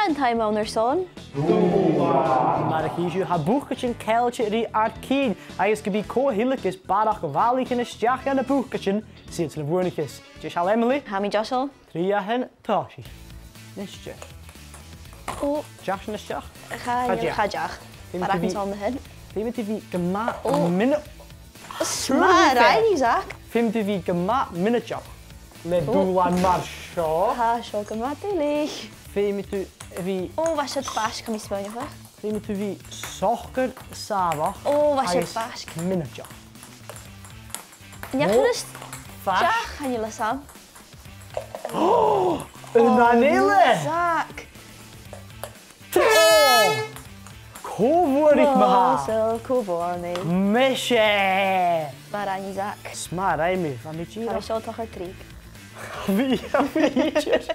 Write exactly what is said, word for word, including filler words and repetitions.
An t-àm ann airson. Mar a chì sibh, tha bucaidean ceangailte ri ar cinn, agus ge bith cò thuigeas barrachd bhalaich a-steach dha na bucaidean, 's iad na bhuannaicheas. Deiseil, Emily? Tha mi deiseil. Trì, a h-aon, tòisich. Nise. Ò. Deach sin a-steach? Cha, cha deach. Cha deach. Feumaidh tu a bhith, feumaidh tu a bhith gu math mionai-, 's math a rinn thu, Zach. Feumaidh tu a bhith gu math mionaideach le dùbhlan mar seo. Tha seo gu math duilich. Feumaidh tu a bhith... Ò, bha siud faisg, tha mi a' smaoineachadh. Feumaidh tu a bhith socair sàmhach. Ò, bha siud faisg. Agus mionaideach. Nì a' chluas. Faisg. Deach, chan eil fhios agam. Ò, an aon eile. Zach. Ò! Cò bhuannaich ma-thà? Ò, so, cò bhuannaich? Mise! Math a rinn thu, Zach. 'S math a rinn mi, bha mi dìreach... Tha seo a' tachairt tric. Bha, bha mi dìreach...